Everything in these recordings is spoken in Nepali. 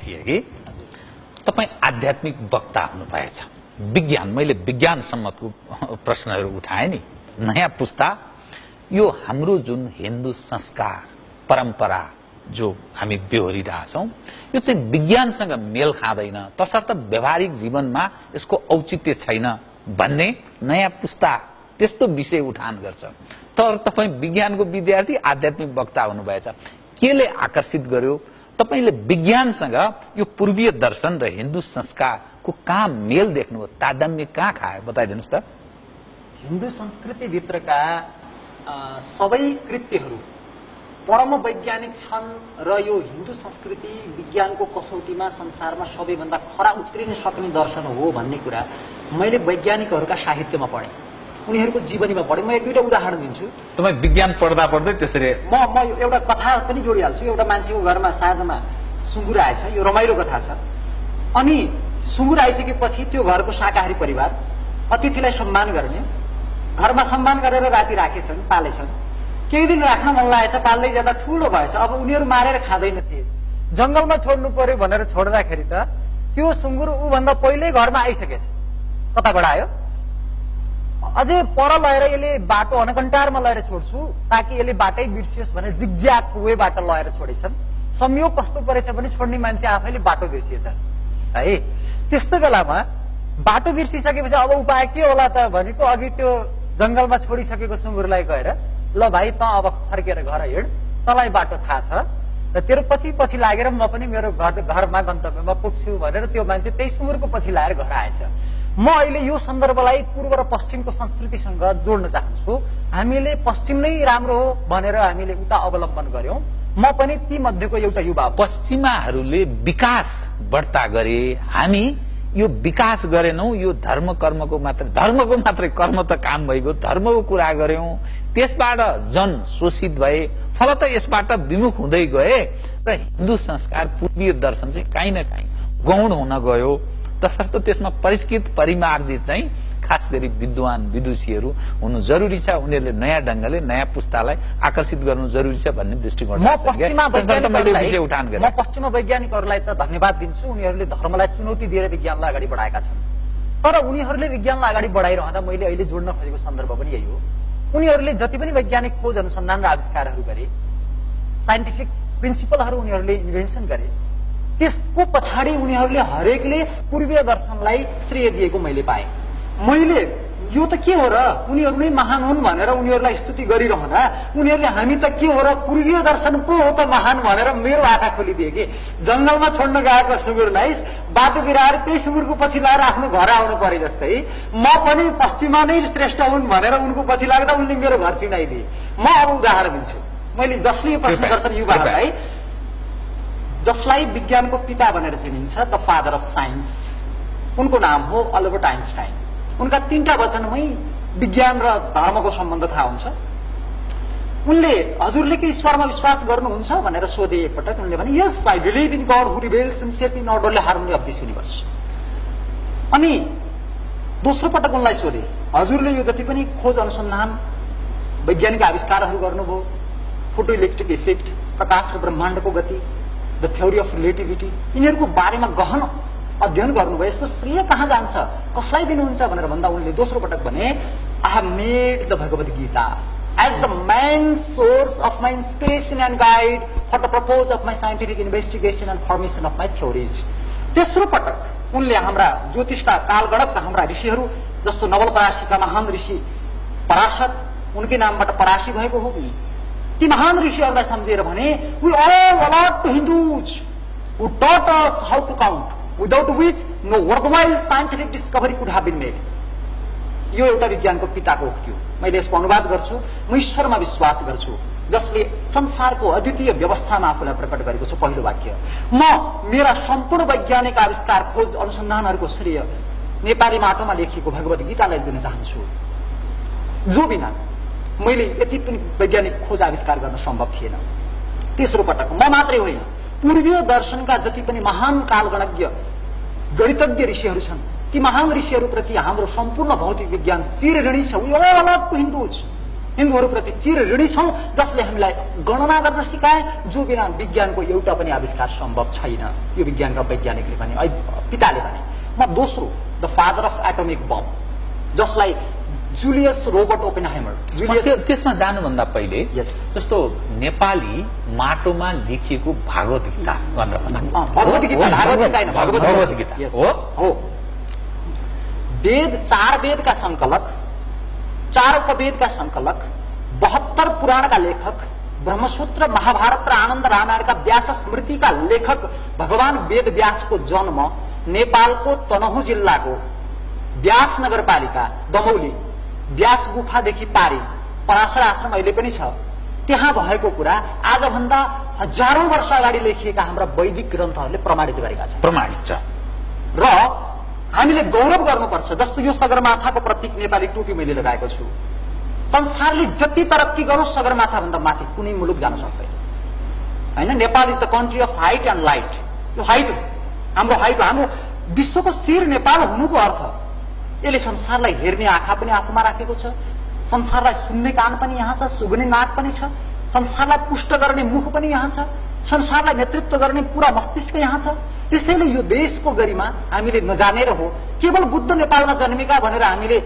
थिए कि तपाईँ आध्यात्मिक वक्ता हुनुभएछ। विज्ञान, मैले विज्ञान सम्मतको प्रश्नहरू उठाएँ नि। नयाँ पुस्ता यो हाम्रो जुन हिन्दू संस्कार परम्परा जो हामी बेहोरिरहेछौं यो चाहिँ विज्ञानसँग मेल खाँदैन, तसर्थ व्यावहारिक जीवनमा यसको औचित्य छैन भन्ने नयाँ पुस्ता त्यस्तो विषय उठान गर्छ। तर तपाईँ विज्ञानको विद्यार्थी आध्यात्मिक वक्ता हुनुभएछ, केले आकर्षित गर्यो? तपाईले विज्ञानसँग यो पूर्वीय दर्शन र हिन्दू संस्कारको कहाँ मेल देख्नुभयो, तादात्म्य कहाँ खायो, बताइदिनुस् त। हिन्दू संस्कृति भित्रका सबै कृत्यहरू परम वैज्ञानिक छन् र यो हिन्दू संस्कृति विज्ञानको कसौटीमा संसारमा सबैभन्दा खरा उत्रिन सक्ने दर्शन हो भन्ने कुरा मैले वैज्ञानिकहरूका साहित्यमा पढेँ, उनीहरूको जीवनीमा पढेँ। म एक दुईटा उदाहरण दिन्छु। तपाईँ विज्ञान पढ्दा पढ्दै त्यसरी म एउटा कथा पनि जोडिहाल्छु। एउटा मान्छेको घरमा साँझमा सुँगुर आएछ, यो रमाइलो कथा छ। अनि सुँगुर आइसकेपछि त्यो घरको शाकाहारी परिवार अतिथिलाई सम्मान गर्ने, घरमा सम्मान गरेर राति राखेछन्, पालेछन्। केही दिन राख्न मन लागेछ, पाल्दै जाँदा ठूलो भएछ। अब उनीहरू मारेर खाँदैनथे, जंगलमा छोड्नु पर्यो भनेर छोड्दाखेरि त त्यो सुँगुर ऊभन्दा पहिल्यै घरमा आइसकेछ। कताबाट आयो? अझै पर लगेर यसले बाटो अनकन्टारमा लगेर छोड्छु ताकि यसले बाटै बिर्सियोस् भने जिगज्याग वेबाट लगेर छोडेछन्। संयोग कस्तो परेछ भने छोड्ने मान्छे आफैले बाटो बिर्सिएछ है। त्यस्तो बेलामा बाटो बिर्सिसकेपछि अब उपाय के होला त भनेको अघि त्यो जंगलमा छोडिसकेको सुँगुरलाई गएर, ल भाइ त अब फर्केर घर हिँड, तँलाई बाटो थाहा छ र तेरो पछि पछि लागेर म पनि मेरो घरमा गन्तव्यमा पुग्छु भनेर त्यो मान्छे त्यही सुँगुरको पछि लागेर घर आएछ। म अहिले यो सन्दर्भलाई पूर्व र पश्चिमको संस्कृतिसँग जोड्न चाहन्छु। हामीले पश्चिम नै राम्रो हो भनेर हामीले उता अवलम्बन गर्यौं। म पनि ती मध्येको एउटा युवा। पश्चिमाहरूले विकास बढ्ता गरे, हामी यो विकास गरेनौं। यो धर्म कर्मको मात्रै कर्म त काम भइगयो, धर्मको कुरा गर्यौं, त्यसबाट जन शोषित भए, फलत यसबाट विमुख हुँदै गए र हिन्दू संस्कार पूर्वीय दर्शन चाहिँ काहीँ न काहीँ गौण हुन गयो। तसर्थ त्यसमा परिष्कृत परिमार्जित चाहिँ खास गरी विद्वान विदुषीहरू हुनु जरुरी छ। उनीहरूले नयाँ ढंगले नयाँ पुस्तालाई आकर्षित गर्नु जरुरी छ भन्ने दृष्टिकोण म पश्चिमा वैज्ञानिकहरूलाई त धन्यवाद दिन्छु। उनीहरूले धर्मलाई चुनौती दिएर विज्ञानलाई अगाडि बढाएका छन्। तर उनीहरूले विज्ञानलाई अगाडि बढाइरहँदा मैले अहिले जोड्न खोजेको सन्दर्भ पनि यही हो। उनीहरूले जति पनि वैज्ञानिक खोज अनुसन्धान र आविष्कारहरू गरे, साइन्टिफिक प्रिन्सिपलहरू उनीहरूले इन्भेन्सन गरे, त्यसको पछाडि उनीहरूले हरेकले पूर्वीय दर्शनलाई श्रेय दिएको मैले पाएँ। मैले यो त के हो र, उनीहरू नै महान हुन् भनेर उनीहरूलाई स्तुति गरिरहँदा उनीहरूले हामी त के हो र, पूर्वीय दर्शन पो हो त महान भनेर मेरो आँखा खोलिदिए कि जंगलमा छोड्न गएको सुँगुरलाई बाटो बिराएर त्यही सुँगुरको पछि लगाएर आफ्नो घर आउनु परे जस्तै म पनि पश्चिमा नै श्रेष्ठ हुन् भनेर उनको पछि लाग्दा उनले मेरो घर चिनाइदिए। म अब उदाहरण दिन्छु। मैले जसले यो प्रश्न गर्छन् युवाहरूलाई, जसलाई विज्ञानको पिता भनेर चिनिन्छ, द फादर अफ साइन्स, उनको नाम हो अल्बर्ट आइन्स्टाइन। उनका 3टा वचनमै विज्ञान र धर्मको सम्बन्ध थाहा हुन्छ। उनले हजुरले के ईश्वरमा विश्वास गर्नुहुन्छ भनेर सोधे एकपटक। उनले भने yes I believe in God who reveals himself in orderly harmony of this universe. अनि दोस्रो पटक उनलाई सोधे हजुरले यो जति पनि खोज अनुसन्धान वैज्ञानिक आविष्कारहरू गर्नुभयो, फोटो इलेक्ट्रिक इफेक्ट, प्रकाश र ब्रह्माण्डको गति, द थ्योरी अफ रिलेटिभिटी, यिनीहरूको बारेमा गहन अध्ययन गर्नुभयो, यसको श्रेय कहाँ जान्छ, कसलाई दिनुहुन्छ भनेर भन्दा उनले दोस्रो पटक भने I have made the Bhagavad Gita as the main source of my inspiration and guide for the purpose of my scientific investigation and formation of my theories. तेस्रो पटक उनले हाम्रा ज्योतिषका कालगणकका हाम्रा ऋषिहरू जस्तो नवलपरासीका महान ऋषि पराशर, उनकै नामबाट पराशी भएको हो, ती महान ऋषिहरूलाई सम्झेर भने we all a lot to Hindus who taught us how to count without which no worthwhile scientific discovery could have been made। यो एउटा विज्ञानको पिताको उक्ति हो। मैले यसको अनुवाद गर्छु। म ईश्वरमा विश्वास गर्छु जसले संसारको अद्वितीय व्यवस्थामा आफूलाई प्रकट गरेको छ। पहिलो वाक्य। म मेरा सम्पूर्ण वैज्ञानिक आविष्कार खोज अनुसन्धानहरूको श्रेय नेपाली माटोमा लेखिएको भगवत गीतालाई दिन चाहन्छु, जो बिना मैले यति पनि वैज्ञानिक खोज आविष्कार गर्न सम्भव थिएन। तेस्रो पटक म मात्रै होइन, पूर्वीय दर्शनका जति पनि महान कालगणज्ञ गणितज्ञ ऋषिहरू छन्, ती महान ऋषिहरूप्रति हाम्रो सम्पूर्ण भौतिक विज्ञान चिरऋणी छ। We all a lot to Hindus हिन्दूहरूप्रति चिर ऋणी छौं, जसले हामीलाई गणना गर्न सिकाए, जो बिना विज्ञानको एउटा पनि आविष्कार सम्भव छैन। यो विज्ञानका वैज्ञानिकले भने, पिताले भने। म दोस्रो, the father of atomic bomb, जसलाई जुलियस रोबर्ट ओपेनहाइमर। त्यसमा जानुभन्दा पहिले जस्तो नेपाली माटोमा लेखिएको भागवत गीता भगवत गीता हो। वेद, 4 वेदका संकलक, 4 उपवेदका संकलक, 72 पुराणका लेखक, ब्रह्मसूत्र, महाभारत र आनन्द रामायणका व्यास स्मृतिका लेखक भगवान वेद व्यासको जन्म नेपालको तनहुँ जिल्लाको व्यास नगरपालिका दमौली व्यास गुफादेखि पारी पराशर आश्रम अहिले पनि छ, त्यहाँ भएको कुरा आजभन्दा हजारौं वर्ष अगाडि लेखिएका हाम्रा वैदिक ग्रन्थहरूले प्रमाणित गरेका छन्। प्रमाणित छ र हामीले गौरव गर्नुपर्छ। जस्तो यो सगरमाथाको प्रतीक नेपाली टोपी मैले लगाएको छु। संसारले जति तरक्की गरोस् सगरमाथा भन्दा माथि कुनै मुलुक जान सक्दैन हैन। Nepal is the country of height and light. यो हाइट हाम्रो हाइट, हाम्रो विश्वको शिर नेपाल हुनुको अर्थ यसले संसारलाई हेर्ने आँखा पनि आफूमा राखेको छ, संसारलाई सुन्ने कान पनि यहाँ छ, सुग्ने नाक पनि छ, संसारलाई पुष्ट गर्ने मुख पनि यहाँ छ, संसारलाई नेतृत्व गर्ने पूरा मस्तिष्क यहाँ छ। त्यसैले यो देशको गरिमा हामीले नजानेर हो, केवल बुद्ध नेपालमा जन्मेका भनेर हामीले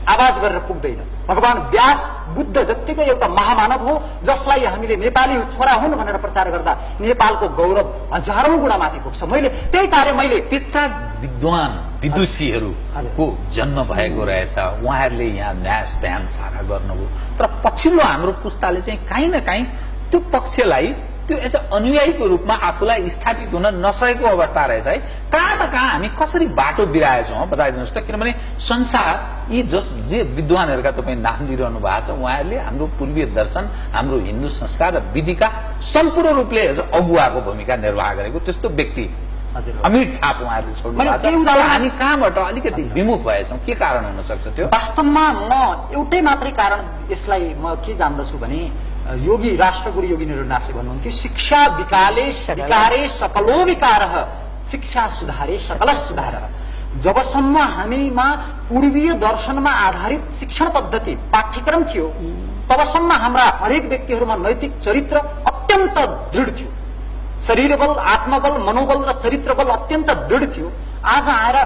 आवाज गरेर पुग्दैन। भगवान व्यास बुद्ध जत्तिकै एउटा महामानव हो, जसलाई हामीले नेपाली छोरा हुन् भनेर प्रचार गर्दा नेपालको गौरव हजारौं गुणा माथि पुग्छ। मैले त्यही कार्य मैले त्यस्ता विद्वान विदुषीहरूको जन्म भएको रहेछ, उहाँहरूले यहाँ न्यास ध्यान सारा गर्नुभयो। तर पछिल्लो हाम्रो पुस्ताले चाहिँ काहीँ न काहीँ त्यो पक्षलाई त्यो एज अनुयायीको रूपमा आफूलाई स्थापित हुन नसकेको अवस्था रहेछ है। कहाँ त कहाँ हामी कसरी बाटो बिराएछौँ बताइदिनुहोस् त। किनभने संसार यी जे विद्वानहरूका तपाईँ नाम दिइरहनु भएको छ, उहाँहरूले हाम्रो पूर्वीय दर्शन, हाम्रो हिन्दू संस्कार र विधिका सम्पूर्ण रूपले अगुवाको भूमिका निर्वाह गरेको त्यस्तो व्यक्ति अमिट छाप उहाँहरूले छोड्नु भएको छ। हामी कहाँबाट अलिकति विमुख भएछौँ, के कारण हुन सक्छ त्यो? वास्तवमा म एउटै मात्रै कारण यसलाई म के जान्दछु भने, योगी राष्ट्रगुरु योगी निरनाथले भन्नुहुन्थ्यो, शिक्षा विकाले सकलो विकारः, शिक्षा सुधारे सकल सुधार। जबसम्म हामीमा पूर्वीय दर्शनमा आधारित शिक्षण पद्धति पाठ्यक्रम थियो, तबसम्म हाम्रा हरेक व्यक्तिहरूमा नैतिक चरित्र अत्यन्त दृढ थियो। शरीरबल, आत्मबल, मनोबल र चरित्रबल अत्यन्त दृढ थियो। आज आएर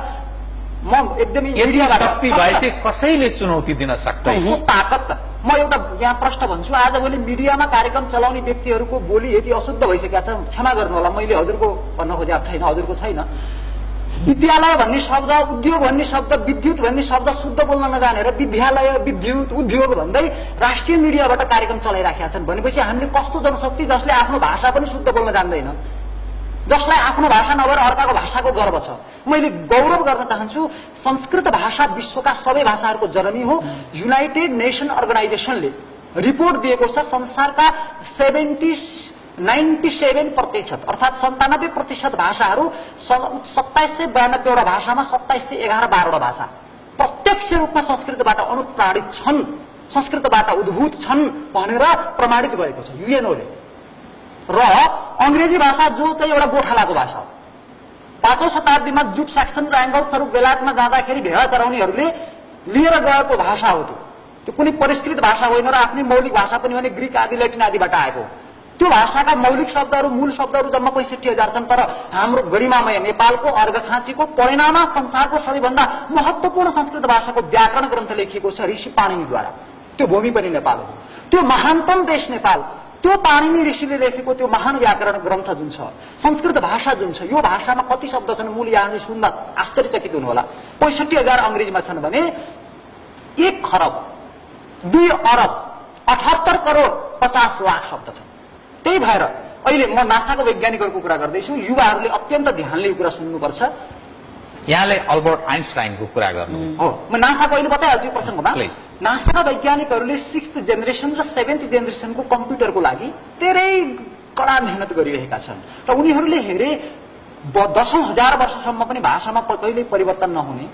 म एकदमै शक्ति भए चाहिँ कसैले चुनौती दिन सक्दैन। ताकत म एउटा यहाँ प्रश्न भन्छु, आजभोलि मिडियामा कार्यक्रम चलाउने व्यक्तिहरूको बोली यति अशुद्ध भइसकेका छ, क्षमा गर्नुहोला, मैले हजुरको भन्न खोजेको छैन, हजुरको छैन। विद्यालय भन्ने शब्द, उद्योग भन्ने शब्द, विद्युत भन्ने शब्द शुद्ध बोल्न नजानेर विद्यालय, विद्युत, उद्योग भन्दै राष्ट्रिय मिडियाबाट कार्यक्रम चलाइराखेका छन्। भनेपछि हामीले कस्तो जनशक्ति जसले आफ्नो भाषा पनि शुद्ध बोल्न जान्दैन, जसलाई आफ्नो भाषा नभएर अर्काको भाषाको गर्व छ। मैले गौरव गर्न चाहन्छु, संस्कृत भाषा विश्वका सबै भाषाहरूको जननी हो। युनाइटेड नेसन अर्गनाइजेसनले रिपोर्ट दिएको छ, संसारका 97% अर्थात 97% भाषाहरू 2792 भाषामा 2711 भाषा प्रत्यक्ष रूपमा संस्कृतबाट अनुप्राणित छन्, संस्कृतबाट उद्भूत छन् भनेर प्रमाणित भएको छ युएनओले। र अंग्रेजी भाषा जो चाहिँ एउटा गोठालाको भाषा हो, 5औं शताब्दीमा जुट स्याक्सन र एङ्गल्सहरू बेलायतमा जाँदाखेरि भेडा चराउनेहरूले लिएर गएको भाषा हो। त्यो कुनै परिष्कृत भाषा होइन र आफ्नै मौलिक भाषा पनि भने ग्रीक आदि ल्याटिन आदिबाट आएको। त्यो भाषाका मौलिक शब्दहरू, मूल शब्दहरू जम्मा 65,000 छन्। तर हाम्रो गरिमामय नेपालको अर्घखाँचीको परिणाममा संसारको सबैभन्दा महत्वपूर्ण संस्कृत भाषाको व्याकरण ग्रन्थ लेखिएको छ ऋषि पाणिनीद्वारा। त्यो भूमि पनि नेपाल हो, त्यो महानतम देश नेपाल। त्यो पाणिनी ऋषिले लेखेको त्यो महान व्याकरण ग्रन्थ जुन छ, संस्कृत भाषा जुन छ, यो भाषामा कति शब्द छन् मूल यहाँले सुन्दा आश्चर्यचकित हुनुहोला। 65,000 अंग्रेजीमा छन् भने 1 खरब 2 अरब 78 करोड 50 लाख शब्द छन्। त्यही भएर अहिले म नासाको वैज्ञानिकहरूको कुरा गर्दैछु, युवाहरूले अत्यन्त ध्यानले यो कुरा सुन्नुपर्छ। यहाँले अल्बर्ट आइन्स्टाइनको कुरा गर्नु हो, म नासाको अहिले बताइहाल्छु प्रसङ्गमा। नासाका वैज्ञानिकहरूले 6th जेनेरेसन र 7th जेनेरेसनको कम्प्युटरको लागि धेरै कडा मेहनत गरिरहेका छन् र उनीहरूले हेरे 10,000 वर्षसम्म पनि भाषामा कहिल्यै परिवर्तन नहुने,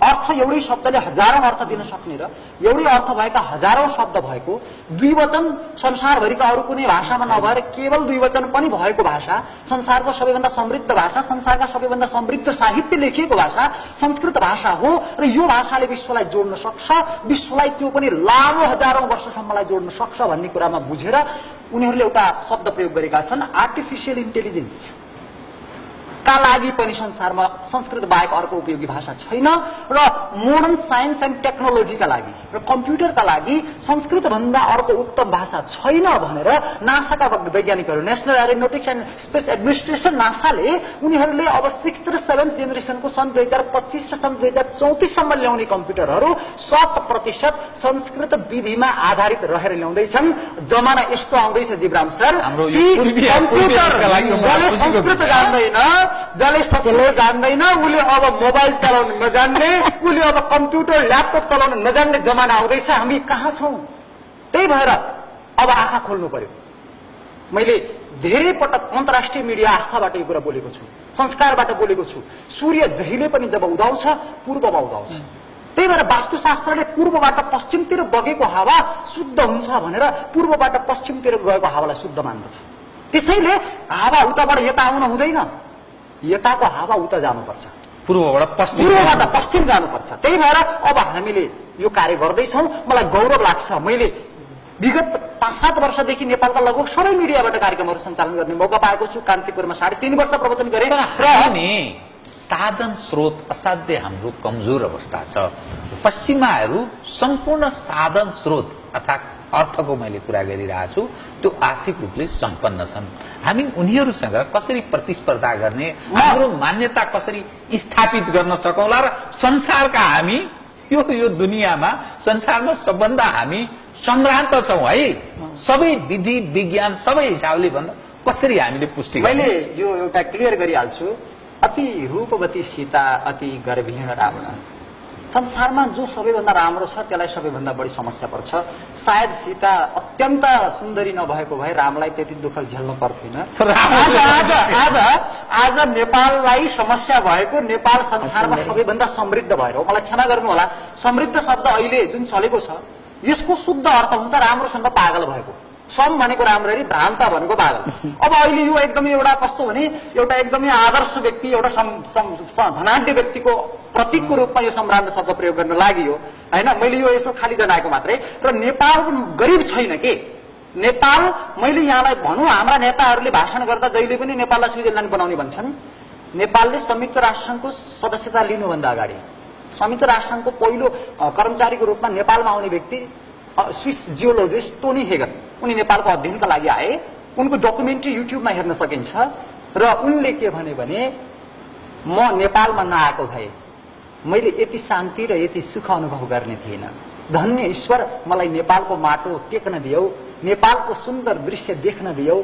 अर्थ एउटै शब्दले हजारौं अर्थ दिन सक्ने र एउटै अर्थ भएका हजारौं शब्द भएको द्विवचन संसारभरिका अरू कुनै भाषामा नभएर केवल द्विवचन पनि भएको भाषा, संसारको सबैभन्दा समृद्ध भाषा, संसारका सबैभन्दा समृद्ध साहित्य लेखिएको भाषा संस्कृत भाषा हो र यो भाषाले विश्वलाई जोड्न सक्छ, विश्वलाई त्यो पनि लामो हजारौं वर्षसम्मलाई जोड्न सक्छ भन्ने कुरामा बुझेर उनीहरूले एउटा शब्द प्रयोग गरेका छन्, आर्टिफिशियल इन्टेलिजेन्स का लागि पनि संसारमा संस्कृत बाहेक अर्को उपयोगी भाषा छैन र मोडर्न साइन्स एन्ड टेक्नोलोजीका लागि र कम्प्युटरका लागि संस्कृत भन्दा अर्को उत्तम भाषा छैन भनेर नासाका वैज्ञानिकहरू, national aeronautics and space administration नासाले उनीहरूले अब 6th र 7th जेनेरेसनको सन् 2025 र सन् 2034 सम्म ल्याउने कम्प्युटरहरू 100% संस्कृत विधिमा आधारित रहेर ल्याउँदैछन्। जमाना यस्तो आउँदैछ जिब्राम सर, संस्कृत जान्दैन, जसले संस्कृत जान्दैन उसले अब मोबाइल चलाउन नजान्ने, उसले अब कम्प्युटर ल्यापटप चलाउन नजान्ने जमाना आउँदैछ। हामी कहाँ छौं? त्यही भएर अब आँखा खोल्नु पर्यो। मैले धेरै पटक अन्तर्राष्ट्रिय मिडिया आस्थाबाट यो कुरा बोलेको छु, संस्कारबाट बोलेको छु। सूर्य जहिले पनि जब उदाउँछ पूर्वमा उदाउँछ, त्यही भएर वास्तुशास्त्रले पूर्वबाट पश्चिमतिर बगेको हावा शुद्ध हुन्छ भनेर पूर्वबाट पश्चिमतिर गएको हावालाई शुद्ध मान्दछ। त्यसैले हावा उताबाट यता आउन हुँदैन, यताको हावा उता जानुपर्छ, पूर्वबाट पश्चिम जानुपर्छ। त्यही भएर अब हामीले यो कार्य गर्दैछौँ। मलाई गौरव लाग्छ, मैले विगत 5-7 वर्षदेखि नेपालका लगभग सबै मिडियाबाट कार्यक्रमहरू सञ्चालन गर्ने मौका पाएको छु। कान्तिपुरमा 3.5 वर्ष प्रवचन गरेँ र साधन स्रोत असाध्य हाम्रो कमजोर अवस्था छ। पश्चिमाहरू सम्पूर्ण साधन स्रोत अर्थात् अर्थको मैले कुरा गरिरहेको छु, त्यो आर्थिक रूपले सम्पन्न छन्। हामी उनीहरूसँग कसरी प्रतिस्पर्धा गर्ने, हाम्रो मान्यता कसरी स्थापित गर्न सकौँला र संसारका हामी यो दुनियाँमा संसारमा सबभन्दा हामी सम्भ्रान्त छौं है, सबै विधि विज्ञान सबै हिसाबले भन्दा कसरी हामीले पुष्टि गर्ने? मैले यो एउटा क्लियर गरिहाल्छु। अति रूपवती सीता, अति गर्भिण रावण। संसारमा जो सबैभन्दा राम्रो छ त्यसलाई सबैभन्दा बढी समस्या पर्छ। सायद सीता अत्यन्त सुन्दरी नभएको भए रामलाई त्यति दुःख झेल्नु पर्थेन। आज नेपाललाई समस्या भएको, नेपाल संसारमा सबैभन्दा समृद्ध भएर हो। मलाई क्षमा गर्नुहोला, समृद्ध शब्द अहिले जुन चलेको छ यसको शुद्ध अर्थ हुन्छ राम्रोसँग पागल भएको। सम भनेको राम्ररी, भ्रान्त भनेको पागल। अब अहिले यो एकदमै एउटा कस्तो भने एउटा एकदमै आदर्श व्यक्ति, एउटा धनाढ्य व्यक्तिको प्रतीकको रूपमा यो सम्भ्रान्त शब्द प्रयोग गर्न लागि होइन। मैले यो यसो खाली जनाएको मात्रै। र नेपाल गरिब छैन के? नेपाल, मैले यहाँलाई भनौँ, हाम्रा नेताहरूले भाषण गर्दा जहिले पनि नेपाललाई स्विजरल्यान्ड बनाउने भन्छन्। नेपालले संयुक्त राष्ट्रसङ्घको सदस्यता लिनुभन्दा अगाडि संयुक्त राष्ट्रसङ्घको पहिलो कर्मचारीको रूपमा नेपालमा आउने व्यक्ति स्विस जियोलोजिस्ट टोनी हेगन, उनी नेपालको अध्ययनका लागि आए। उनको डकुमेन्ट्री युट्युबमा हेर्न सकिन्छ। र उनले के भने म नेपालमा नआएको भए मैले यति शान्ति र यति सुख अनुभव गर्ने थिएन। धन्य ईश्वर मलाई नेपालको माटो टेक्न दियौ, नेपालको सुन्दर दृश्य देख्न दियौ।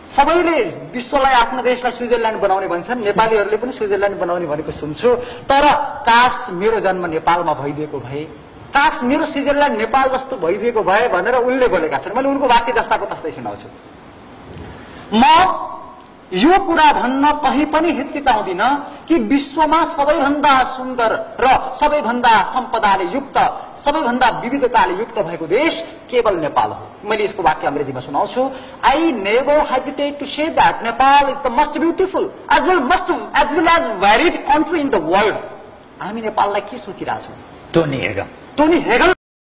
सबैले विश्वलाई आफ्नो देशलाई स्विजरल्यान्ड बनाउने भन्छन्, नेपालीहरूले पनि स्विजरल्यान्ड बनाउने भनेको सुन्छु। तर काश मेरो जन्म नेपालमा भइदिएको भए, काश मेरो स्विजरल्यान्ड नेपाल जस्तो भइदिएको भए भनेर उनले बोलेका छन्। मैले उनको वाक्य जस्ताको तस्तै सुनाउँछु। म यो कुरा भन्न कहीँ पनि हिचकिचाउँदिन कि विश्वमा सबैभन्दा सुन्दर र सबैभन्दा सम्पदाले युक्त, सबैभन्दा विविधताले युक्त भएको देश केवल नेपाल हो। मैले यसको वाक्य अंग्रेजीमा सुनाउँछु। I never hesitate to say that Nepal is the most beautiful as well as varied country in the world. हामी नेपाललाई के सोचिरहेछौँ? Tony Hagin